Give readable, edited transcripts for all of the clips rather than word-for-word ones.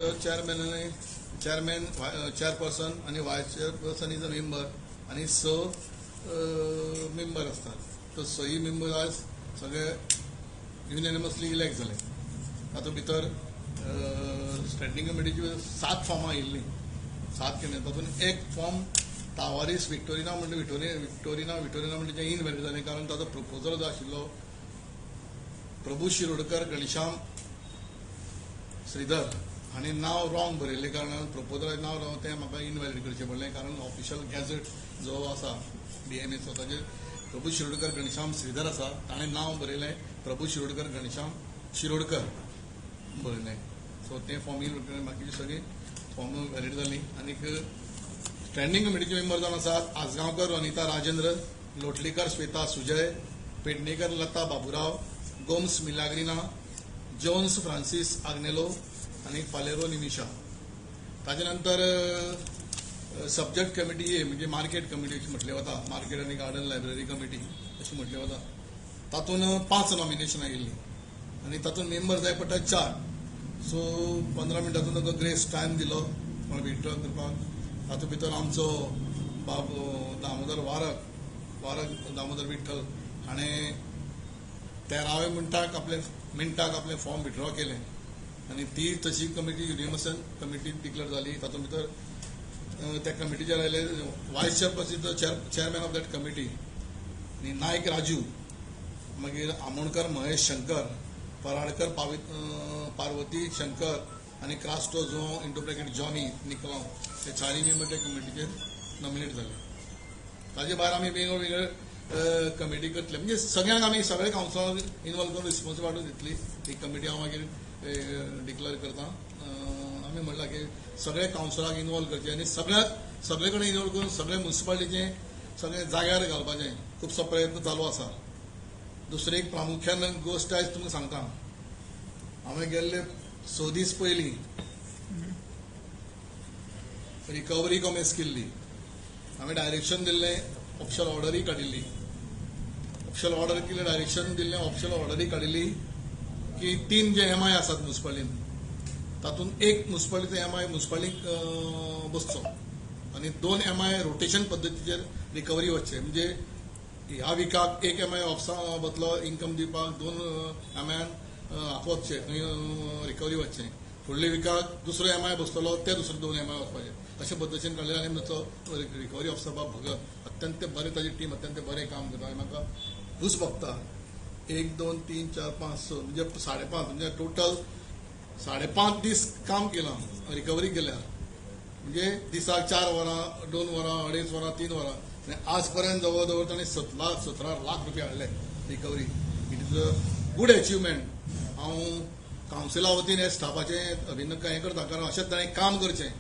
Chairman chairman chairperson आनी vice chairperson is a member आनी 6 member आसतात. तर 6 मेंबर आज सगळे युनॅनिमसली इलेक्ट जाले. तातूंत भितर स्टँडींग कमिटीची 7 फॉर्मां आयिल्लीं, 7 केन्ना तातूंत एक फॉर्म तावारीस विक्टोरिना म्हणटा विक्टोरिना म्हणटा तें इनव्हॅलिड जालें, कारण ताचो प्रपोजल जो आशिल्लो प्रभू शिरोडकर घनश्याम श्रीधर हाणें नांव रॉंग बरयल्लें कारणान प्रपोजलाचें नांव रॉंग तें म्हाका इनव्हॅलिड करचें पडलें, कारण ऑफिशियल गॅझेट जो आसा डीएमएचो ताजेर प्रभू शिरोडकर घनश्याम श्रीधर आसा, ताणें नांव बरयलें प्रभू शिरोडकर घनश्याम शिरोडकर बरयलें. सो तें फॉर्म इनव्हॅलिड, बाकीची सगळीं फॉर्म व्हॅलिड जालीं. आनीक स्टँडींग कमिटीचे मेंबर जावन आसात आजगांवकर अनिता राजेंद्र, लोटलीकर श्वेता सुजय, पेडणेकर लता बाबुराव, गोम्स मिलाग्रिना, जोन्स फ्रांसीस आग्नेलो आनी फालेरो निमिशा. ताजे नंतर सब्जक्ट कमिटी म्हणजे मार्केट कमिटी अशी म्हटलें वता, मार्केट आनी गार्डन लायब्ररी कमिटी अशी म्हटलें वता, तातूंत 5 नॉमिनेशन आयिल्लीं आनी तातूंत मेंबर जाय पडटा 4. सो 15 मिनटांतून तांकां ग्रेस टायम दिलो कोण विथड्रॉ करपाक. तातूंत भितर आमचो बाब दामोदर वारक दामोदर विठ्ठल हाणें 13व्या मिनटाक आपलें फॉर्म विथड्रॉ केलें आनी ती तशी कमिटी युनिमस कमिटी डिक्लेअर जाली. तातूंत भितर त्या कमिटीचेर आयले vice chairperson the chairman of that committee आनी नायक राजू, मागीर आमोणकर महेश शंकर, पराडकर पार्वती शंकर आनी क्रास्टो जो इंटू ब्रॅकेट जॉनी निकलांव, ते 4 मेंबर त्या कमिटीचेर नॉमिनेट जाले. ताजे भायर आमी वेगवेगळे कमिटी करतले, म्हणजे सगळ्यांक आमी सगळे कावन्सिलरांक इनवॉल्व करून रिस्पॉन्स वाडून दितली ही कमिटी हांव मागीर डिक्लेअर करता. आमी म्हणलां की सगळे कावन्सिलरांक इनवॉल्व करचे आनी सगळे कडेन इनवॉल्व करून सगळे मुन्सिपालिटीचें सगळें जाग्यार घालपाचें खुबसो प्रयत्न चालू आसा. दुसरी एक प्रामुख्यान गोश्ट आयज तुमकां सांगता, हांवें गेल्ले 6 दीस पयलीं रिकवरी कॉमेस केल्ली, हांवें डायरेक्शन दिल्लें, ऑफिशियल ऑर्डरूय काडिल्ली, ऑफिशियल ऑर्डर केली, डायरेक्शन दिल्लें, ऑफिशियल ऑर्डरूय काडिल्ली की 3 जे एम I आसात मुन्सिपालिटीन तातूंत एक मुन्सिपालिटीचो एम I मुन्सिपालिटीक बसचो आनी 2 एम I rotation पद्दतीचेर रिकवरी वचचें, म्हणजे ह्या विकाक 1 एम I ऑफिसा वतलो इन्कम दिवपाक, 2 एम आयन हाका वचचें थंय रिकवरी वचचें, फुडल्या विकाक दुसरो एम I बसतलो ते दुसरे 2 एम I वचपाचे, अशे पद्दतीन काडले. आनी म्हजो रिकवरी ऑफिसर बाब भगत अत्यंत बरें, ताजी टीम अत्यंत बरें काम करता आनी म्हाका खूश भोगता. 1 2 3 4 5 6 म्हणजे 5.5 म्हणजे टोटल 5.5 दीस काम केलां रिकवरी केल्यार, म्हणजे दिसाक 4 वरां, 2 वरां, 2.5 वरां, 3 वरां, आनी आज पर्यंत जवळ जवळ ताणें 17 लाख रुपया हाडले recovery. It is a good achievement. हांव कावन्सिला वतीन हे स्टाफाचें अभिनंदन हें करता, कारण अशेंच ताणें काम करचें.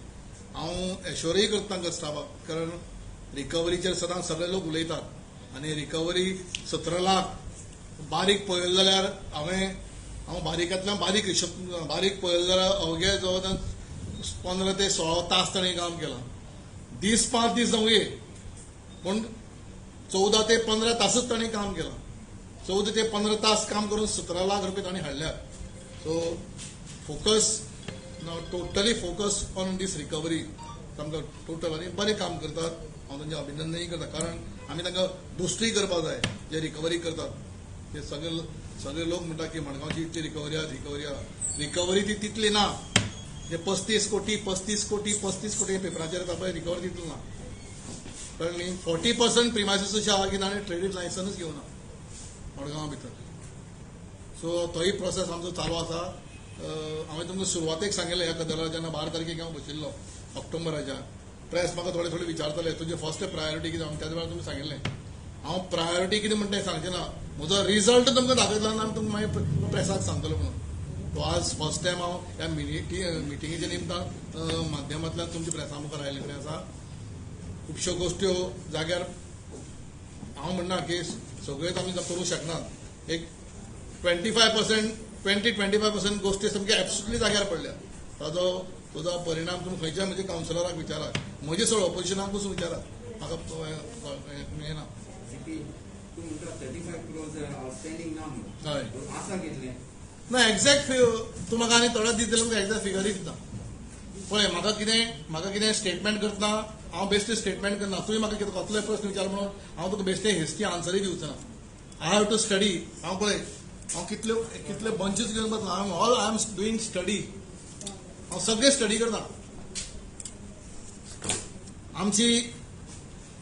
हांव एश्योरय करता तांकां स्टाफाक, कारण रिकवरीचेर सदांच सगळे लोक उलयतात आनी रिकवरी 17 लाख बारीक पळयलें जाल्यार हांव बारीकांतल्यान बारीक हिशोब बारीक पळयलें जाल्यार अवघे जवळ 15 ते 16 तास ताणें काम केलां, दीस 5 दीस जावंये पूण 14 ते 15 तासच ताणें काम केलां. 14 ते 15 तास काम करून 17 लाख रुपये ताणें हाडल्यात. So focus now totally focus on this recovery सामको टोटल आनी बरें काम करतात. हांव तांचें अभिनंदनय करता, कारण आमी तांकां बुस्टूय करपाक जाय जे रिकवरी करतात ते सगळे लोक म्हणटा की मडगांवची इतली रिकवरी आहा, रिकवरी आहा, रिकवरी ती तितली ना. जे 35 कोटी 35 कोटी 35 कोटी पेपराचेर येता पळय, रिकवरी तितली ना. कळ्ळें न्ही? 40% प्रिमायसीस अशें आहा की ताणें ट्रेडीड लायसनूच घेवना मडगांवा भितर. सो तोय प्रोसेस आमचो चालू आसा. हांवें तुमकां सुरवातेक सांगिल्लें ह्या गजालीर जेन्ना 12 तारखेक हांव बशिल्लो ऑक्टोबराच्या, प्रेस म्हाका थोडे थोडे विचारताले तुजें फर्स्ट प्रायोरिटी कितें, हांवें त्याच वेळार तुमकां सांगिल्लें हांव प्रायोरिटी कितें म्हणटा तें सांगचें ना, म्हजो रिजल्ट तुमकां दाखयतलो आनी तुमकां मागीर प्रेसाक सांगतलो म्हणून. तो आज फर्स्ट टायम हांव ह्या मिटिंगेच्या निमतान माध्यमांतल्यान तुमच्या प्रेसा मुखार आयिल्ले कडेन आसा. खुबश्यो गोश्ट्यो जाग्यार हांव म्हणना की सगळ्योच आमी करूंक शकनात, एक 25% 20-25% गोश्टी सामक्यो एब्सोल्युटली जाग्यार पडल्या. ताजो तुजो परिणाम तुमी खंयच्या म्हणजे कावन्सिलराक विचारात, म्हजे सोड ऑपोजिशनाक पसून विचारात, म्हाका हें ना. हय ना एग्जॅक्ट तूं म्हाका आनी थोडो दीस दिल्यार तुमकां एग्जॅक्ट फिगरूय दिता. पळय म्हाका कितें स्टेटमेंट करतना हांव बेश्टें स्टेटमेंट करना. तुवें म्हाका कितें कसलोय प्रस्न विचार म्हणून हांव तुका बेश्टें हेस्टी आन्सरूय दिवचो ना. I have to study. हांव पळय हांव कितले बंचीस घेवन बसला. हांव all I am doing study. हांव सगळें स्टडी करता.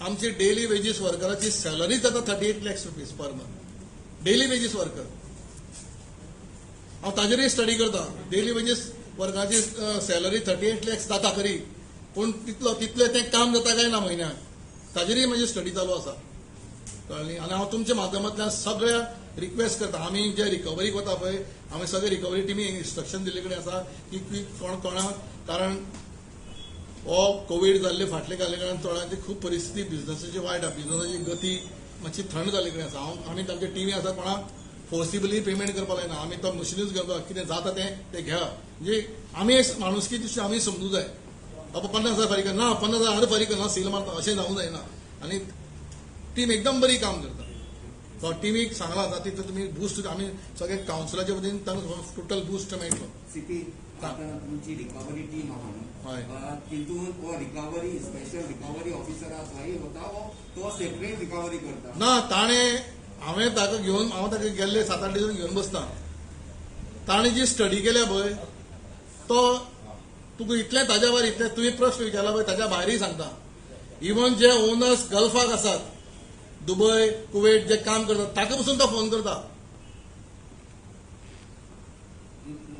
आमची डेली वेजीस वर्कराची सॅलरी जाता 38 lakhs rupees per month, daily wages worker. हांव ताजेरय स्टडी करता. डेली वेजीस वर्कराची सॅलरी 38 लॅक्स जाता खरी, पूण तितलें तें काम जाता काय ना म्हयन्याक, ताजेरय म्हजी स्टडी चालू आसा. कळ्ळी? आनी हांव तुमच्या माध्यमांतल्यान सगळ्या रिक्वेस्ट करता. आमी जे रिकवरीक वता पळय, आमी सगळे रिकवरी टिमी इन्स्ट्रक्शन दिल्ले कडेन आसा की कोण कोणाक, कारण हो कोवीड जाल्ले फाटले काले कारणान थोड्यांची खूब परिस्थिती बिझनसाची वायट आसा, बिझनसाची गती मातशी थंड जाल्ले कडेन आसा. हांव आमी तांच्या टिमी आसा, कोणाक फोर्सिबली पेमेंट करपाक लायना. आमी तो मशिनूच घेवपाक कितें जाता तें घेया. म्हणजे आमी माणुसकी दृश्टी आमी समजूं जाय. बाबा 50,000 फारीक ना, 50,000 फारीक ना, सील मारता अशें जावंक जायना. आनी टीम एकदम बरी काम करता. तो टिमीक सांगलां जाता तितलें तुमी बुस्ट, आमी सगळे कावन्सिलाच्या वतीन तांकां टोटल बुस्ट मेळटलो. सीपी, आतां तुमची रिकवरी टीम आहा न्हू, तितून हो रिकवरी स्पेशल रिकवरी ऑफिसर आसा थंय वता, तो सेपरेट रिकवरी करता ना? ताणें हांवें ताका घेवन, हांव ताका गेल्ले 7-8 दीस घेवन बसता. ताणें जी स्टडी केल्या पळय, तो तुका इतलें ताज्या भायर इतलें तुवें प्रश्न विचारला पळय ताज्या भायरूय सांगता. इवन जे ओनर्स गल्फाक आसात, दुबय कुवेट जे काम करतात, ताका पसून तो फोन करता.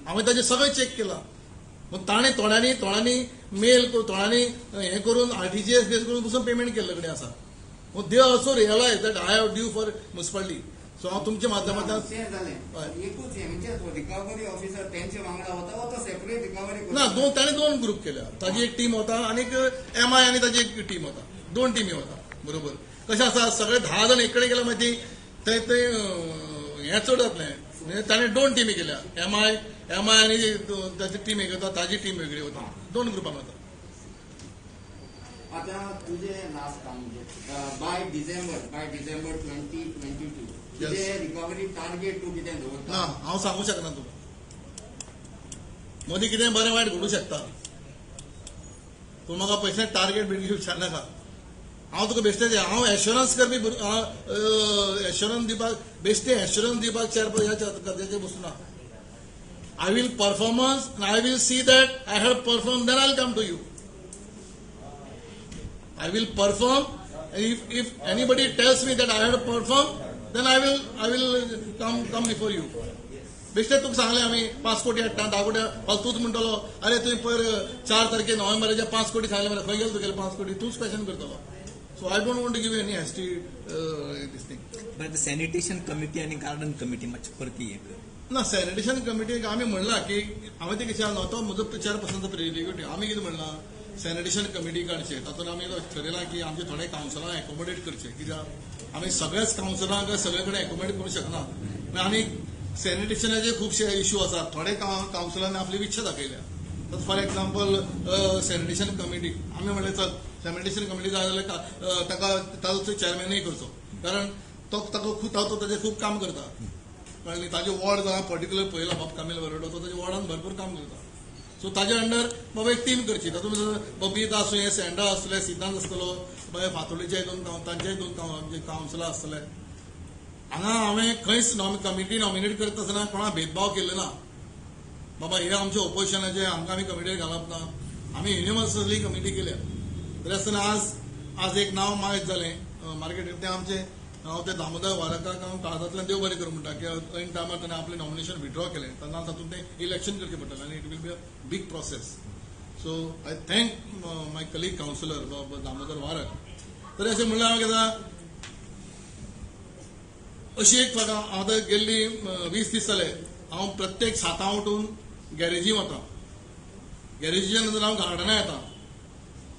हांवें ताजें सगळें चॅक केलां. मग ताणें थोड्यांनी मेल, थोड्यांनी हें करून RTGS base करून पसून पेमेंट केल्ले कडेन आसा. They also realise that I have due for municipality. So हांव तुमच्या माध्यमांतल्यान एकूच म्हणजे रिकवरी ऑफिसर तेंचे वांगडा वता, तो सेपरेट रिकवरी ना. ताणें 2 ग्रुप केल्या. ताजी एक टीम वता आनी MI आनी ताजी एक टीम वता. 2 टिमी वता. बरोबर कशें आसा, सगळे 10 जाण एक कडेन गेल्या मागीर ते ते हें चड जातलें. म्हणजे ताणें 2 टिमी केल्या, MI आनी ताची टीम वेगळी वता, ताजी टीम वेगळी वता. 2 ग्रुपान वता. आतां तुजें लास्ट काम म्हणजे बाय डिसेंबर 2022 तुजें रिकवरी टार्गेट तूं कितें दवरता? ना, हांव सांगूं शकना तुका. मदीं कितें बरें वायट घडूं शकता. तूं म्हाका पयशे टार्गेट बिर्गेट विचारनाका. हांव तुका बेश्टें हांव एश्योरन्स करपी, एश्योरन्स दिवपाक बेश्टें एश्योरन्स दिवपाक चेर ह्या गरजेचें बसूना. I will performance and I will see that I have perform, then I will come to you. I will perform, and if anybody tells me that I have performed, then I will come before you. बेश्टे तुका सांगलें आमी 5 कोटी हाडटा, 10 कोटी फाल्यां तूंच म्हणटलो अरे तुवें पयर 4 तारखे नोव्हेंबराचे 5 कोटी सांगलें मरे, खंय गेले तुगेले 5 कोटी? तूंच क्वेश्चन करतलो. So I don't want to give any hasty this thing. But sanitation committee आनी गार्डन कमिटी मातशी परती एक ना. सॅनिटेशन कमिटीक आमी म्हणलां की हांवें तें कितें तो म्हजो चेअरपर्सनचो प्रेरिगेटीव. आमी कितें म्हणलां, सॅनिटेशन कमिटी काडचे, तातूंत आमी ठरयलां की आमचे थोडे कावन्सिलां एकोमोडेट करचे, कित्याक आमी सगळ्याच कावन्सिलांक सगळे कडेन एकोमोडेट करूंक शकना. आनी सॅनिटेशनाचे खुबशे इश्यू आसात. थोडे कावन्सिलांनी आपली इच्छा दाखयल्या. फॉर एक्झाम्पल सॅनिटेशन कमिटी आमी म्हणलें चल सॅनिटेशन कमिटी जाय जाल्यार ताका ताजो चेअरमॅनूय करचो, कारण तो ताका खूब तो ताजें खूब काम करता. कळ्ळें? ताजे वॉर्ड हांवें पर्टिक्युलर पळयला, बाब कामील बरोडो, तो ताज्या वॉर्डान भरपूर काम करता. सो ताजे अंडर बाबा एक टीम करची. तातूंत बबीता आसूं, सँडा आसतले, सिद्धांत आसतलो, मागीर फातोडीचे 2 तांचे 2 कावन्सिलां आसतले. हांगा हांवें खंयच कमिटी नॉमिनेट करता आसतना कोणाक भेदभाव केल्लो ना. बाबा हे आमच्या ओपोजिशनाचे आमकां आमी कमिटीर घालप ना. आमी युनिवर्सली कमिटी केल्या. तरी आसतना आज एक नांव मायज जालें मार्केट, तें आमचें हांव ते दामोदर वारकाक हांव काळजांतल्यान देव बरें करूं म्हणटा की ऐन टायमार ताणें आपलें नॉमिनेशन विड्रॉ केलें, तेन्ना तातूंत तें इलेक्शन करचें पडटलें आनी it will be a big process. So I thank my colleague councillor Damodar Varak. तरी अशें म्हणल्यार हांव कितें अशी एक फावट हांव आतां गेल्ली 20 दीस जाले हांव प्रत्येक 7 उठून गॅरेजी वता, गॅरेजीच्या नंतर हांव गार्डना येता.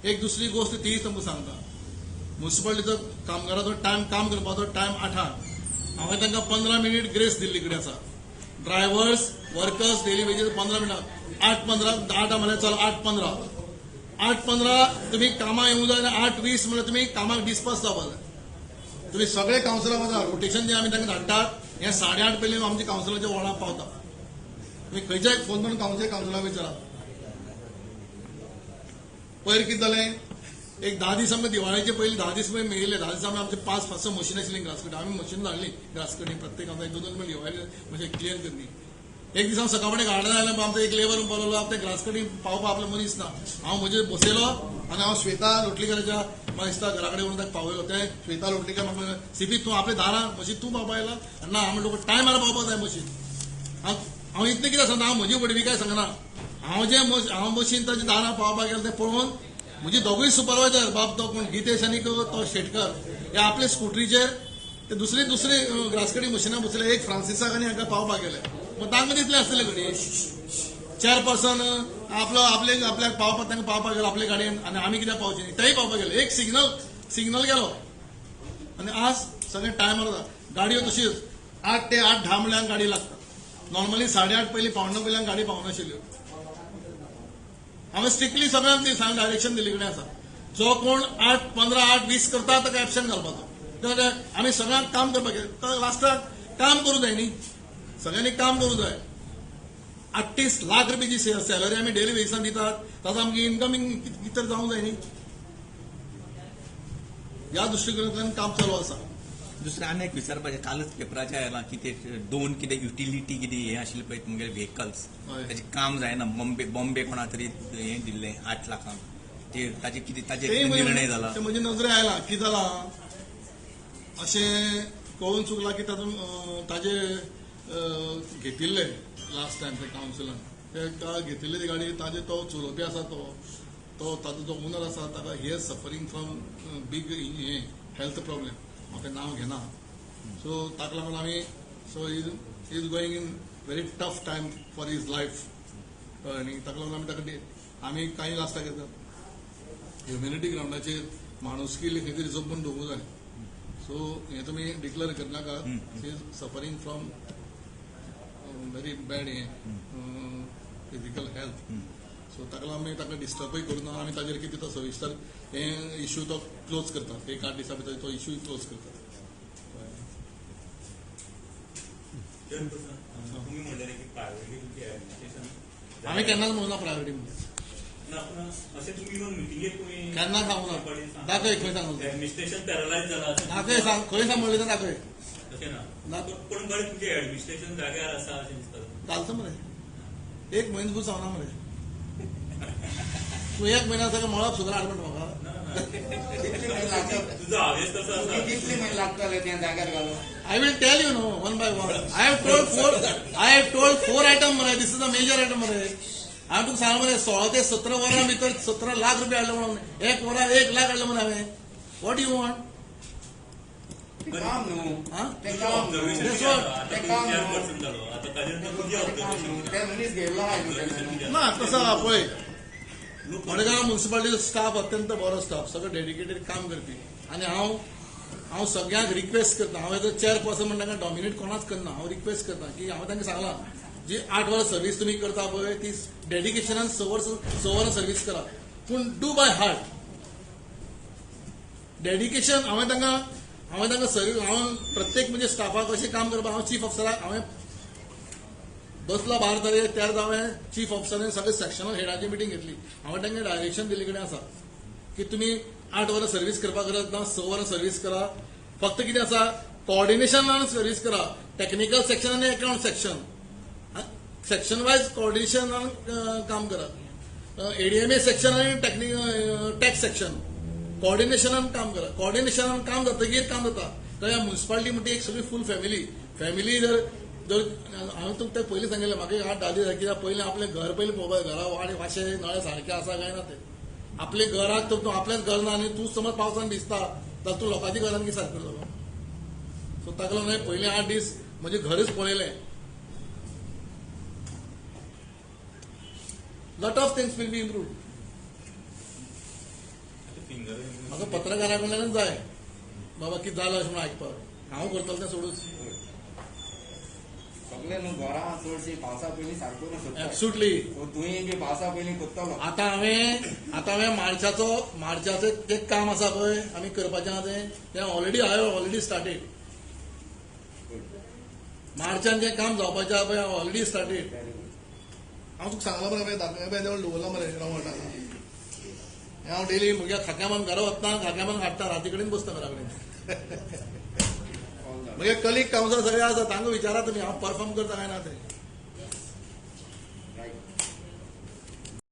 एक दुसरी गोश्ट तीय तुमकां सांगता, म्युनिसिपालिटीचो कामगाराचो टायम, काम करपाचो टायम 8, हांवें तांकां 15 मिनीट ग्रेस दिल्ली कडेन आसा. ड्रायव्हर्स वर्कर्स डेली वेजीस 15 मिनटां, 8:15 8 म्हणल्यार चल 8:15 8:15 तुमी कामाक येवंक जाय आनी 8:20 म्हणल्यार तुमी कामाक डिस्पर्स जावपाक जाय. तुमी सगळे कावन्सिलां वता, रोटेशन जे आमी तांकां धाडटात हें 8:30 पयलीं आमच्या कावन्सिलाच्या वॉर्डांत पावता. तुमी खंयच्याय फोन करून कावन्सिलाक विचारात. पयर कितें जालें, एक 10 दीस आमकां दिवाळेचे पयलीं 10 दीस मेळिल्ले. 10 दीस आमी आमचे 5-5 मशीन आशिल्लीं ग्रास कटिंग. आमी मशीन धाडली ग्रास कटिंग प्रत्येक आमकां 1-2 दोन दिवाळी मशीन क्लियर करली. एक दीस हांव सकाळ फुडें गार्डन आयलें, आमचो एक लेबर बोलवलो, ते ग्रास कटिंग पावपाक आपलो मनीस ना. हांव म्हजे बसयलो आनी हांव श्वेता लोटलीकराच्या म्हाका दिसता घरा कडेन वचून ताका पावयलो. ते श्वेता लोटलीकर म्हाका सीपी तूं आपले दारां मशीन तूं पावपा आयला ना, हांव म्हणलो टायमार पावपाक जाय मशीन. हांव इतलें कितें सांगता, हांव म्हजी व्हडविकाय सांगना. हांव जें हांव मशीन ताच्या दारां पावपाक गेलें तें पळोवन म्हजी दोगूय सुपरवायजर बाब तो कोण गितेश आनी तो शेटकर हे आपले स्कुटरीचेर ते दुसरी दुसरी ग्रास कटिंग मशिनां बसले. एक फ्रांसिसाक आनी हांकां पावपाक गेले. मग तांकां दितले आसतले घडये चेअरपर्सन आपलो आपले आपल्याक पावपाक तांकां पावपाक गेलो आपले गाडयेन आनी आमी कित्याक पावचे न्ही, तेय पावपाक गेले. एक सिग्नल गेलो आनी आज सगळें टायमार वता. गाडयो तशीच 8 ते 8:10 म्हणल्यार गाडी लागता. नॉर्मली 8:30 पयलीं 8:45 वयल्यान गाडी पावनाशिल्ल्यो. हांवें स्ट्रिक्टली सगळ्यांक ती सांग डायरेक्शन दिल्ली कडेन आसा, जो कोण 8:15 8:20 करता ताका एबसेंट घालपाचो. आमी सगळ्यांक काम करपाक लास्टाक काम करूं जाय न्ही, सगळ्यांनी काम करूं जाय. 38 लाख रुपये जी सॅलरी आमी डेली बेसिसान दितात ताचो आमची इनकमींग कितें जावंक जाय न्ही. ह्या दृश्टिकोनांतल्यान काम चालू आसा. दुसरें आनी एक विचारपाचें, कालच पेपराचेर आयलां की ते 2 कितें युटिलिटी कितें हें आशिल्लें पळय तुमगेले व्हेकल्स, ताचें काम जायना. बॉम्बे कोणा तरी हें दिल्लें 8 लाखांक, ते ताचे कितें ताचे निर्णय जाला ते म्हजे नजरे आयला. कितें जालां अशें कळून चुकलां की तातूंत ताजे घेतिल्ले लास्ट टायम ते कावन्सिलान ते घेतिल्ले ती गाडी ताजे तो चलोवपी आसा तो तो ताजो जो ओनर आसा ताका he is suffering from big हें हेल्थ प्रॉब्लेम, म्हाका नांव घेना. सो ताका लागून आमी so is going in very tough time for his life. आनी ताका लागून आमी ताका आमी कांय लास्टाक येता ह्युमॅनिटी ग्रावंडाचेर माणुसकी खंय तरी जपून दवरूंक जाय. सो हें तुमी डिक्लेअर करनाका, he is suffering from very bad हें फिजिकल हेल्थ. सो ताका लागून आमी ताका डिस्टर्बूय करुना. आमी ताजेर कितें तो सविस्तर हें इश्यू तो क्लोज करतात. 1-8 दिसां भितर तो इश्यूय क्लोज करतात. आमी केन्नाच म्हणूना प्रायोरिटी म्हणून, केन्ना सांगूना. दाखय खंय सांगूं, दाखय खंय सांगले तें दाखय. घालता मरे 1 म्हयनो सुद्दां सांगना मरे तूं. 1 म्हयनो सगळें मळब सुद्दां हाड म्हणटा म्हाका. I will tell you no one by one. I have told 4 item मरे. This is the major item मरे. हांवें तुका सांगलां मरे 16 ते 17 वरां भितर 17 लाख रुपया हाडले म्हणून. 1 वरां 1 लाख हाडले म्हणून हांवें. What you want? ना कसं पळय, मडगांव म्युनिसिपालिटीचो स्टाफ अत्यंत बरो स्टाफ, सगळो डेडिकेटेड काम करपी. आनी हांव सगळ्यांक रिक्वेस्ट करता. हांव एज अ चेअरपर्सन म्हण तांकां डॉमिनेट कोणाच करना. हांव रिक्वेस्ट करता की हांवें तांकां सांगलां जी 8 वरां सर्वीस तुमी करता पळय ती डेडिकेशनान 6 वरां सर्वीस करा, पूण do by heart dedication. हांवें तांकां सर्वीस हांव प्रत्येक म्हणजे स्टाफाक कशें काम करपाक हांव चीफ ऑफिसराक हांवें बसला 12 तारखेर त्या हांवें चीफ ऑफिसरान सगळे सेक्शनल हेडाची मिटींग घेतली. हांवें तांकां डायरेक्शन दिल्ले कडेन आसा की तुमी 8 वरां सर्वीस करपाक गरज ना, 6 वरां सर्वीस करा. फक्त कितें आसा कोऑर्डिनेशनान सर्वीस करा. टेक्निकल सेक्शन आनी अकावंट सेक्शन, सेक्शन वायज कोऑर्डिनेशनान काम करा. एडीएमए सेक्शन आनी टॅक्स सेक्शन कोऑर्डिनेशनान काम करा. कोऑर्डिनेशनान काम जातकीर काम जाता. कारण म्युनिसिपालिटी म्हणटी एक सगळी फूल फॅमिली. फॅमिली जर जर हांवें तुमकां तें पयलीं सांगिल्लें, म्हाका 8-10 दीस कित्याक पयलीं आपलें घर पयलीं पळोवपाक, घरा वाडे वाशे नळे सारके आसा काय ना ते. आपले घराक तर तूं आपलेंच घर ना आनी तूं समज पावसान भिजता जाल्यार तूं लोकांच्या घरान कितें सारकें करतलो. सो ताका लागून हांवें पयलीं 8 दीस म्हजें घरच पळयलें. Lot of things will be improve. म्हाका पत्रकारा कडल्यानच जाय बाबा कितें जालां अशें म्हणून आयकपाक. हांव करतलो तें सोडूच. सगळे न्हू घरां चडशीं पावसा पयलीं सारको न्हू. एब्सुटली. तुवें बी पावसा पयलीं करतलो. आतां हांवें मार्चाचें जें काम आसा पळय आमी करपाचें आसा तें ऑलरेडी हांवें ऑलरेडी स्टार्टेड. मार्चान जें काम जावपाचें आसा पळय ऑलरेडी स्टार्टेड. हांव तुका सांगलां मरे दाखय दवरलां मरे रावट. हांव डेली म्हज्या खाक्या मान घरा वतना खाक्या मान हाडटा, राती कडेन बसता घरा कडेन. म्हगे कलीग कावन्सिलर सगळे आसा, तांकां विचारा तुमी हांव परफॉर्म करता काय ना ते. रायट.